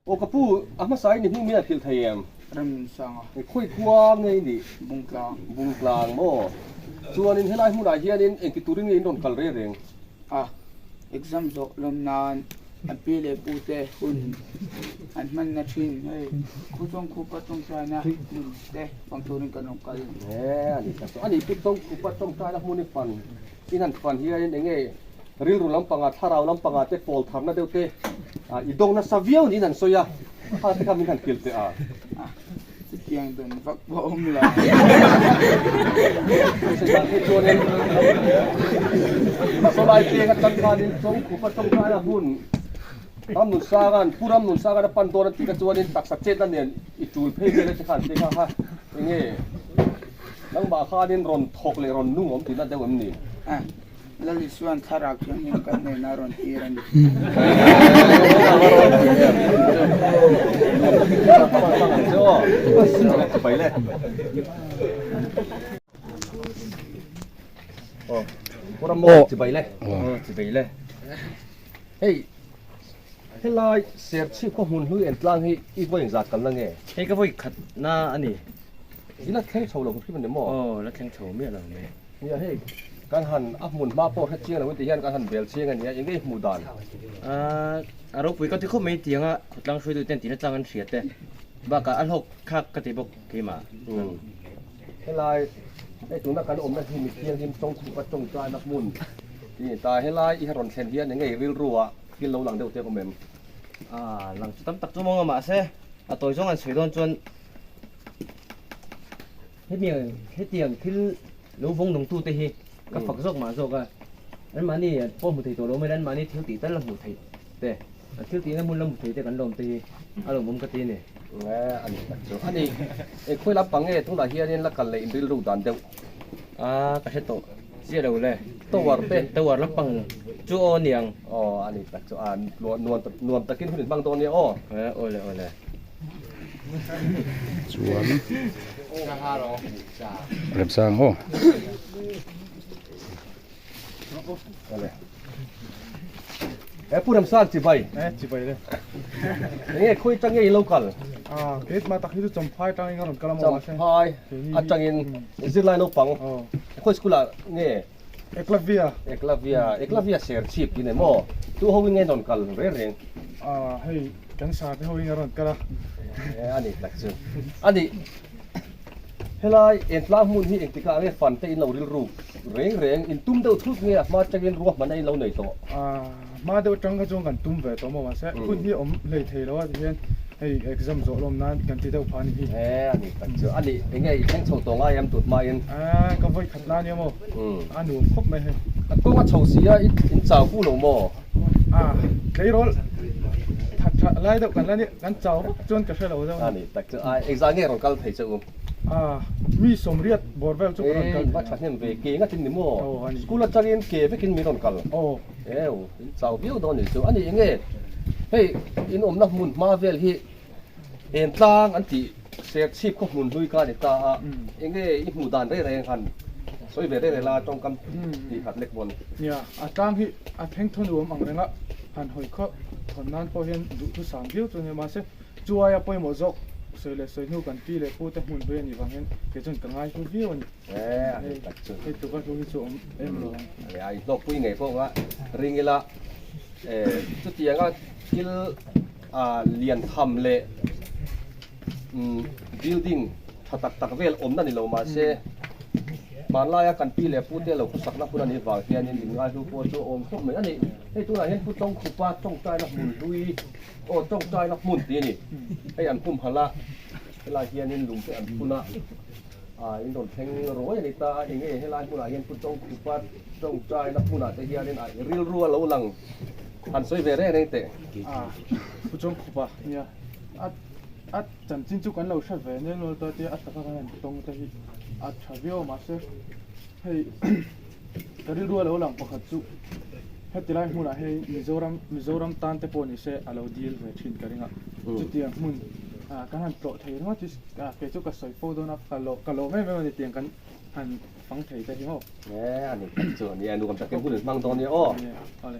Aw ka pu, a hmasa i ni hming min a thilh thei em? Remnunsanga. Khawi khua nge i nih? Bungtlang. Bungtlang maw? Chuanin helai hmunah hianin engti turin nge in rawn kal reng reng? A, exam zawh lawm nan an pi leh pu te hun an hmanna thin hei Khuchawng Khupa tawngtaina hmun te fang turin kan rawn kal. E, a ni tak chu. A ni, Khuchawng Khupa tawngtaina hmun i fan, in han fan hianin eng nge rilru lampangah, thlarau lampangah te pawl tharna deuh te i dawng nasa viau niin an sawi a, kha te kha min han kilh teh a. Chutiang dawn vak pawh awm lo. Chutah te chuanin Sawlai peng atang khanin Chawngkhupa tawngtaina hmun Ramnunsanga'n Pu Ramnunsanga'n a pan dawn a tih kha chuanin taksa chetna nen i tul phei vel a ti khan te kha kha enge nangmah khanin rawn thawk leh rawn nung awm tihna deuh em ni? Lal Isua'n thlarau thianghlim kan hnenah a rawn tir a ni. Hei helai Serchhip khaw hmun hlui en tlang hi i vawi engzat kalna nge? Hei ka vawi khatna a ni. I la thleng chho lo hrim a ni maw? Aw la thleng chho miah lo mai. Nia hei kan han a hmun hma pawh hre chiang lo in ti hian kan han bel chiang a nia eng nge i hmuh dan? Ahh a ropui ka ti khawp mai tiang a khawtlang hruaitu ten tihna tlang an hria te bakah a hlawk thlak ka ti bawk keimah. Umm helai hei tuna kan awmna hi mi thianghlim tawngkhupa tawngtaina hmun ti ni ta helai i rawn thlen hian eng nge i rilru ah thil lo lang deuh te awm em? Ahh lang chu tam tak chu mawng a mahse a tawi zawng an sawi dawn chuan Hetiang hetiang thil lo vawng nungtu te hi ka fak zawk mah zawk a, anmahni pawh hmu thei tawh lo mai la, anmahni thil tih tal la hmuh theih te, an thil tihna hmun la hmu thei te kan lawm te hi a lawmawm ka ti a ni. Nge a ni tak chu a ni. E khawi lampang nge tunah hianin la kal leh in rilru dan deuh? A ka hre tawh chiah lo le. Tower te? Tower lampang chu aw a niang. Aw a ni tak chu a, nuam nuam takin hun in hmang dawn nia aw. Aw le aw le. Chuan remsang aw. E pu remsang chibai. E chibai le. Enge khawi tang nge i lo kal? A gate ma tak hi chu champhai tangin ka rawn kal a maw mahse. Champhai atangin zirlai naupang khawi school ah nge? Eklavia. Eklavia, Eklavia serchhip tih nei maw? Tu ho in nge rawn kal reng reng? Ah hei kan sa te ho in a rawn kal a. E a ni tak chu. A ni helai entlang hmun hi engtikah nge fan te in lo rilruk reng reng in tum deuh thut nge a hma atangin ruahmanna in lo nei tawh? Ah hma deuh atang kha chuan kan tum ve tawh maw mahse hun hi a awm hlei thei lo a tihian hei exam zawh lawm nan kan ti deuh phah a ni hi. E a ni tak chu. A ni enge i thleng chho tawh ngai em tut hmain? Ah ka vawi khat na nia maw? A nuam khawp mai hei. A kawng a chho si a, in chau fu lo maw? A, tleirawl that that lai deuh kan la nia, kan chau vak chuan ka hre lo deuh a ni. A ni tak chu, a engzah nge rawn kal thei che u? A, mi sawmriat bawr vel chu ka rawn kal thei a. E, va thahnem ve, ke ngatin ni maw? Aw, a ni. School atangin ke vekin min rawn kal. Aw. Eu, in chau viau dawn nih chu. A ni enge, hei in awmna hmun hma vel hi Entlang an tih Serchhip khaw hmun hlui kha a ni ta a, enge i hmuh dan reng reng han sawi ve reng reng la tawngkam tih khat lek pawn. Nia, a tlang hi a thleng thawn uam ang reng a, han hawi khaw thawn nan pawh hian duhthusam viau chu a nia, mahse chu aia pawimawh zawk sawi leh sawi hnu kan pi leh pu te hmun hlui a nih vang hian kei chuan ka ngai hlu viau a ni. E, a ni tak chu. Hei tluk a hlu hi chu awm em lo ang. A inhlawkpui ngei pawh nga ring ila, e, chutianga thil A lian tham leh building tha tak tak vel awmna ni lo mahse hmanlaia kan pi leh pute lo khawsakna hun a nih vang hianin inngaihlu pawh chu a awm khawp mai a ni. Hei tunah hian Pu Tawngkhupa tawngtaina hmun hlui aw tawngtaina hmun tih a ni. Hei an humhalh a, helai hianin lung te an phun a, ah in rawn thleng ruai a ni ta a, enge helai hmunah hian Pu Tawngkhupa tawngtaina hmunah te hianin a rilru a lo lang. Han sawi ve reng reng teh. A, Pu Chawngkhupa nia, a a chanchin chu kan lo hre ve nel nual ta tia a taka kan han tawng te hi a tha viau a mahse hei ka rilru a lo lang pakhat chu heti lai hmunah hei Mizoram Mizoram tan te pawh ni se a lo dil ve thin ka ring a, chutiang hmun kan han tlawh thei ringawt hi kei chu ka sawi fo dawn a ka lawh ka lawm em em a ni tiang kan han fang thei te hi maw. E, a ni tak chu a nia, nuam takin hun in hmang dawn nia aw. Nia, awle.